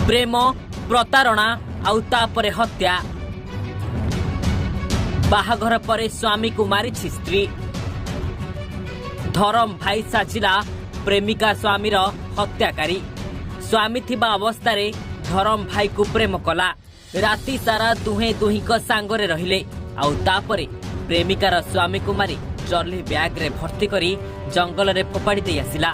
ପ୍ରେମ, ପ୍ରତାରଣା ଆଉ ତାପରେ ହତ୍ୟା। ବାହାଘର ପରେ ସ୍ୱାମୀକୁ ମାରିଛି ସ୍ତ୍ରୀ। ଧରମ ଭାଇ ସାଜିଲା ପ୍ରେମିକା ସ୍ୱାମୀର ହତ୍ୟାକାରୀ। ସ୍ୱାମୀ ଥିବା ଅବସ୍ଥାରେ ଧରମ ଭାଇକୁ ପ୍ରେମ କଲା। ରାତି ସାରା ଦୁହେଁ ଦୁହିଁଙ୍କ ସାଙ୍ଗରେ ରହିଲେ ଆଉ ତାପରେ ପ୍ରେମିକାର ସ୍ୱାମୀକୁ ମାରି ଟ୍ରଲି ବ୍ୟାଗରେ ଭର୍ତ୍ତି କରି ଜଙ୍ଗଲରେ ଫୋପାଡ଼ି ଦେଇ ଆସିଲା।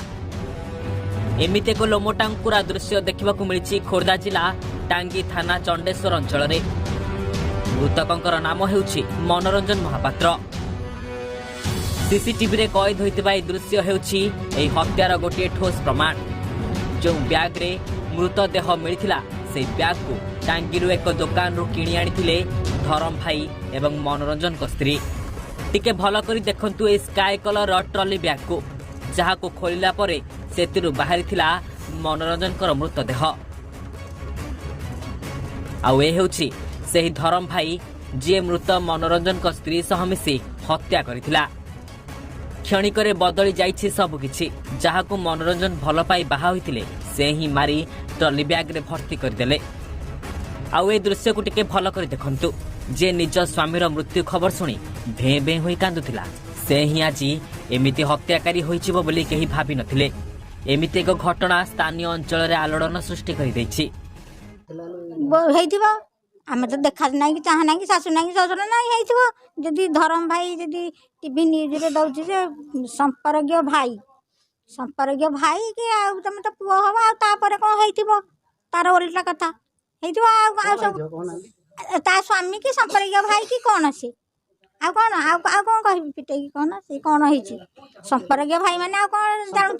ଏମିତି ଏକ ଲୋମଟାଙ୍କୁରା ଦୃଶ୍ୟ ଦେଖିବାକୁ ମିଳିଛି ଖୋର୍ଦ୍ଧା ଜିଲ୍ଲା ଟାଙ୍ଗୀ ଥାନା ଚଣ୍ଡେଶ୍ୱର ଅଞ୍ଚଳରେ। ମୃତକଙ୍କର ନାମ ହେଉଛି ମନୋରଞ୍ଜନ ମହାପାତ୍ର। ସିସିଟିଭିରେ କଏଦ ହୋଇଥିବା ଏହି ଦୃଶ୍ୟ ହେଉଛି ଏହି ହତ୍ୟାର ଗୋଟିଏ ଠୋସ୍ ପ୍ରମାଣ। ଯେଉଁ ବ୍ୟାଗରେ ମୃତଦେହ ମିଳିଥିଲା, ସେହି ବ୍ୟାଗକୁ ଟାଙ୍ଗୀରୁ ଏକ ଦୋକାନରୁ କିଣି ଆଣିଥିଲେ ଧରମ ଭାଇ ଏବଂ ମନୋରଞ୍ଜନଙ୍କ ସ୍ତ୍ରୀ। ଟିକେ ଭଲ କରି ଦେଖନ୍ତୁ ଏହି ସ୍କାଏ କଲରର ଟ୍ରଲି ବ୍ୟାଗକୁ, ଯାହାକୁ ଖୋଲିଲା ପରେ ସେଥିରୁ ବାହାରିଥିଲା ମନୋରଞ୍ଜନଙ୍କର ମୃତଦେହ। ଆଉ ଏ ହେଉଛି ସେହି ଧରମ ଭାଇ, ଯିଏ ମୃତ ମନୋରଞ୍ଜନଙ୍କ ସ୍ତ୍ରୀ ସହ ମିଶି ହତ୍ୟା କରିଥିଲା। କ୍ଷଣିକରେ ବଦଳି ଯାଇଛି ସବୁକିଛି। ଯାହାକୁ ମନୋରଞ୍ଜନ ଭଲ ପାଇ ବାହା ହୋଇଥିଲେ, ସେ ହିଁ ମାରି ଟ୍ରଲି ବ୍ୟାଗରେ ଭର୍ତ୍ତି କରିଦେଲେ। ଆଉ ଏ ଦୃଶ୍ୟକୁ ଟିକେ ଭଲ କରି ଦେଖନ୍ତୁ। ଯିଏ ନିଜ ସ୍ୱାମୀର ମୃତ୍ୟୁ ଖବର ଶୁଣି ଭେଁ ଭେଁ ହୋଇ କାନ୍ଦୁଥିଲା, ସେ ହିଁ ଆଜି ଏମିତି ହତ୍ୟାକାରୀ ହୋଇଯିବ ବୋଲି କେହି ଭାବିନଥିଲେ। ଏମିତି ଏକ ଘଟଣା ସ୍ଥାନୀୟ ଅଞ୍ଚଳରେ ଆଲୋଡ଼ନ ସୃଷ୍ଟି କରିଦେଇଛି। ହେଇଥିବ। ଆମେ ତ ଦେଖା ନାହିଁ କି ଚାହାଁ ନାହିଁ କି ଶାଶୁ ନାହିଁ କି ଶ୍ୱଶୁର ନାହିଁ। ହେଇଥିବ ଯଦି। ଧରମ ଭାଇ ଯଦି ଟିଭି ନ୍ୟୁଜରେ ଦଉଛି ଯେ ସମ୍ପର୍କୀୟ ଭାଇ, ସମ୍ପର୍କୀୟ ଭାଇ କି ଆଉ ତମେ ତ ପୁଅ ହବ, ଆଉ ତାପରେ କ'ଣ ହେଇଥିବ? ତାର ଓଲଟା କଥା ହେଇଥିବ। ଆଉ ସବୁ ତା ସ୍ୱାମୀ କି ସମ୍ପର୍କୀୟ ଭାଇ କି କ'ଣ ସେ ଆଉ କ'ଣ ଆଉ କ'ଣ କହିବି ପିଟେଇକି? କ'ଣ ସେ କ'ଣ ହେଇଛି? ସମ୍ପର୍କୀୟ ଭାଇ ମାନେ ଆଉ କ'ଣ ଜାଣୁ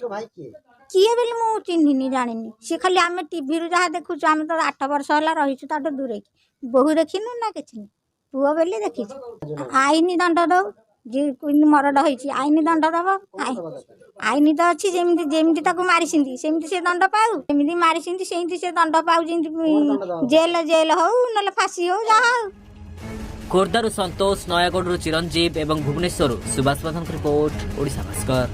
କିଏ ବୋଲି ମୁଁ ଚିହ୍ନିନି, ଜାଣିନି। ସିଏ ଖାଲି ଆମେ ଟିଭିରୁ ଯାହା ଦେଖୁଛୁ। ଆମେ ତ 8 ବର୍ଷ ହେଲା ରହିଛୁ ତାଠୁ ଦୂରେଇକି। ବୋହୂ ଦେଖିନୁ ନା କିଛି ନାହିଁ, ପୁଅ ବୋଲି ଦେଖିଛୁ। ଆଇନ ଦଣ୍ଡ ଦଉ। ଯିଏ ମରଡ଼ ହେଇଛି, ଆଇନ ଦଣ୍ଡ ଦବ। ଆଇନ ତ ଅଛି। ଯେମିତି ଯେମିତି ତାକୁ ମାରିଛନ୍ତି, ସେମିତି ସେ ଦଣ୍ଡ ପାଉ। ଯେମିତି ମାରିଛନ୍ତି, ସେମିତି ସେ ଦଣ୍ଡ ପାଉ। ଯେମିତି ଜେଲ ଜେଲ ହଉ, ନହେଲେ ଫାଶୀ ହଉ, ଯାହା ହଉ। ଖୋର୍ଦ୍ଧାରୁ ସନ୍ତୋଷ, ନୟାଗଡ଼ରୁ ଚିରଞ୍ଜୀବ ଏବଂ ଭୁବନେଶ୍ୱରରୁ ସୁଭାଷ ପ୍ରଧାନଙ୍କ ରିପୋର୍ଟ, ଓଡ଼ିଶା ଭାସ୍କର।